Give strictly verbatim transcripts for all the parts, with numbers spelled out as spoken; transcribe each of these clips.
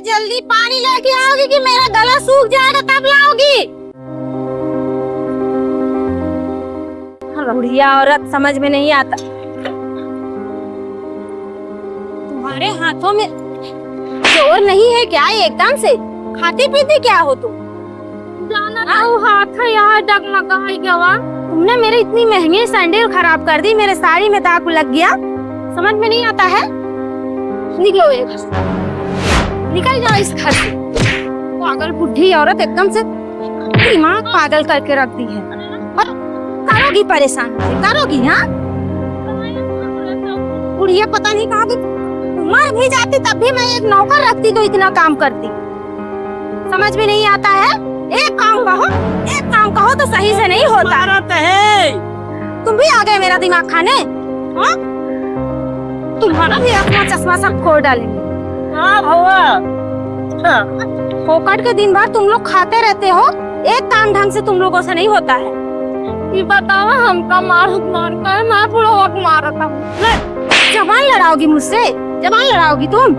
जल्दी पानी लेके आओगी कि मेरा गला सूख जाएगा, तब लाओगी। बुढ़िया औरत, समझ में नहीं आता। तुम्हारे हाथों में जोर नहीं है क्या? एकदम से खाती पीती क्या हो तुम? जाना हाँ? तो हाथ है यहाँ डगमगाई गवा। तुमने मेरे इतनी महंगी सैंडल खराब कर दी, मेरे साड़ी में दाग लग गया, समझ में नहीं आता है। निकलो ये घर से, निकल जाओ इस घर से। पागल बुढ़ी औरत एकदम से दिमाग पागल करके रख दी है। और करोगी परेशान मुझे, करोगी, हाँ? बुढ़िया पता नहीं कहाँ की, मर भी जाती तब भी मैं एक नौकर रखती तो इतना काम करती। समझ में नहीं आता है। एक काम कहो, एक काम कहो तो सही से नहीं होता। मारत है। तुम भी आ गए मेरा दिमाग खाने, हाँ? तुम्हारा भी अपना चश्मा सब फोड़ डालेंगे। हाँ भवा। हाँ। फोकट के दिन भर तुम लोग खाते रहते हो, एक काम ढंग से तुम लोगों से नहीं होता है। ये बतावा, हमका मारत मारता है, मैं बुढ़वा को मारता हूँ। ले, जबान लड़ाओगी मुझसे? जबान लड़ाओगी तुम?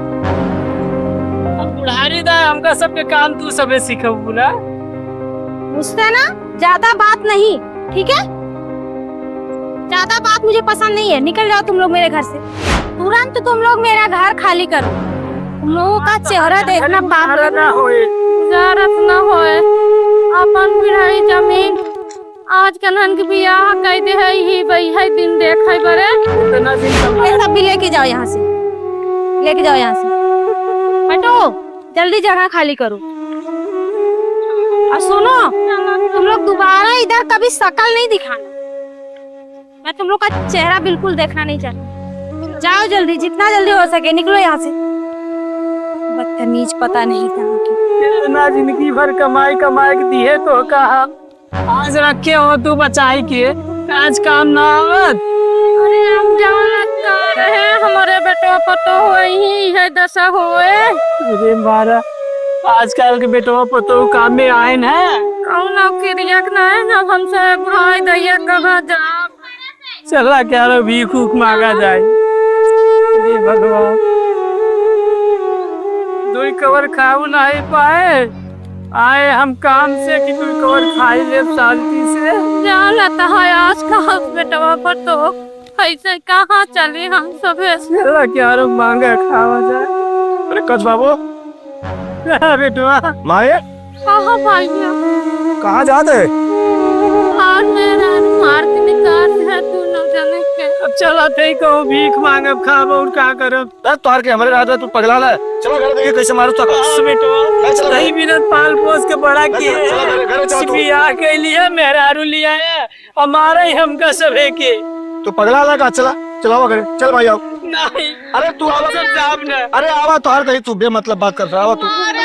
अब बुढ़ारी दा, हमका सबके काम तू सबे सिखबू ना। मुझसे ना ज्यादा बात नहीं, ठीक है? ज्यादा बात मुझे पसंद नहीं है, निकल जाओ तुम लोग मेरे घर से। तुरंत तुम लोग मेरा घर खाली करो। तुम लोगों का चेहरा देखना पाप है। ना होए। गुजारत ना होए। अपन बुढ़ारी जमीन आज कन्हन के बियाह कई दे है, ही वही है दिन देखे बरे। इतना दिन ये सब भी लेके जाओ यहाँ से, लेके जाओ यहाँ से। हटो, जल्दी जगह खाली करो। और सुनो, तुम लोग दोबारा इधर कभी शकल नहीं दिखाना। मैं तुम लोग का चेहरा बिल्कुल देखना नहीं चाहती। जाओ जल्दी, जितना जल्दी हो सके निकलो यहाँ से। बदतमीज, पता नहीं कहाँ की। इतना जिंदगी भर कमाई कमाई के दिए तो कहा, आज रखे हो तू बचाई के, आज काम ना आवत। अरे हम जानत का रहे, हमारे बेटवा पतो होई ही, यह दशा होए। अरे मारा, आजकल के बेटवा पतो काम में आए न। कौन किरिया के ना है, ना हमसे भाई दैया कहा जा। चला क्या लो, भीख उख मांगा जाए। अरे भगवान, दुई कवर खाऊ नहीं पाए, आए हम काम से कि दुई कवर खाई ले शांति से। जानत है आज का बेटवा पतो ऐसे कहाँ चली हम सभे। चला क्या लो, मांगा खावा जाए। अरे कच बाबू, हाँ, बेटवा। माए? कहाँ भैया? कहाँ जात है? आज मेरा मार के निकाल है दोनों जने के। अब चला थे कहूँ भीख मांगब, खाब और का करब? अरे तोहर के हमरे रात में तू पगला ला। चला घर देखिए कैसे मारो तक। हाँ, बेटवा। चला, चला। सही मिनट पाल पोस के बड़ा किए। चला, चला, चला, चला, तू। बियाह के लिए मेहरारू लिया है। हमारे ही हमका सभे के। तू पगला ला का? चला, चलावा घरे। चल भाई, आओ। नहीं। अरे तू आवा। सब जाब ना। अरे आवा, तोहार कहीं तू बेमतलब बात करत है, आवा तू। अरे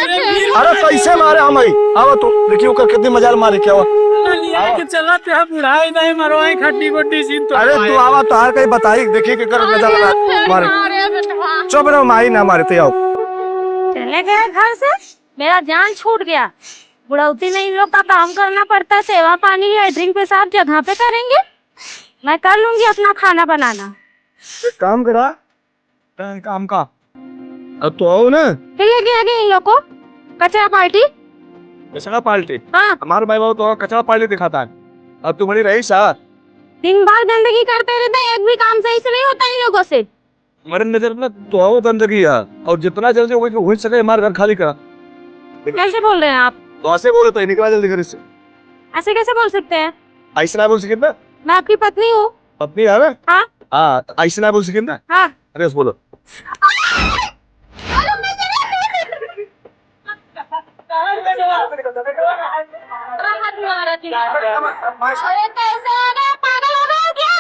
अरे कैसे मारे हम आई? आवा तू, देखिए ओकर कितनी मजाल मारे, क्या हुआ? चला लिया आवा। के चला, ते हम बुढ़ाई नहीं मरवाई, खड्डी बड्डी सीन तो अरे तू आवा, तोहार कहीं बताई, देखिए के कर मजाल मारे। चुप रहो, माई ना मारे, ते आओ। चले गए घर से, मेरा जान छूट गया। बुढ़ौती में इन लोग का काम करना पड़ता है, सेवा पानी, लेटरिन पेशाब जगह पे करेंगे। मैं कर लूंगी अपना खाना बनाना। एक काम करा, तैं काम का। अब तो आओ ना। ठीक है, क्या है इन लोग को? कचरा पार्टी? कचरा पार्टी? हाँ। हमारे माई बाबू तो कचरा पार्टी दिखाता है। अब तुम्हारी रईस आ। दिन भर गंदगी करते रहते हैं, एक भी काम सही से नहीं होता इन लोगों से। हमारे नजर में तो आओ गंदगी है, और जितना जल्दी हो, हो सके हमारा घर खाली करा। कैसे बोल रहे हैं आप? तो ऐसे बोले तो निकला जल्दी घर से। ऐसे कैसे बोल सकते हैं? ऐसे ना बोल सके ना। मैं आपकी पत्नी हूँ। पत्नी है ना? हाँ। हाँ, ऐसे ना बोल सके ना। हाँ। अरे बोलो। अरे कैसे हो गए? पागल हो गए क्या?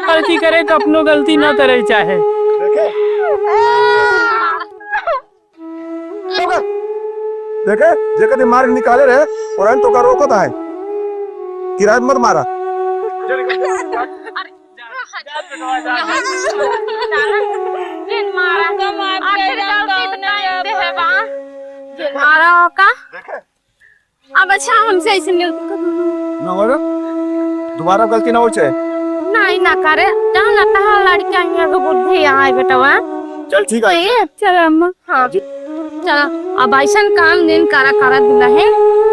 गलती करे तो अपनो गलती ना करे चाहे। देखे? देखे? जेकर दिन मार के निकाले रहे, और तो का रोकत है। किराए मत मारा। जिन मारा, आखिर गलती तो काहे से है बा? जिन मारा हो का? अब अच्छा, हमसे ऐसी गलती कभी ना हो रे। दोबारा गलती ना हो चाहे। नहीं ना करे, चल ना, तहार लड़का यहाँ के बुद्धि आए बेटवा। चल ठीक है। सही है, चल अम्मा। हाँ। चल, अब ऐसन काम दिन करा, करा दुलहिन।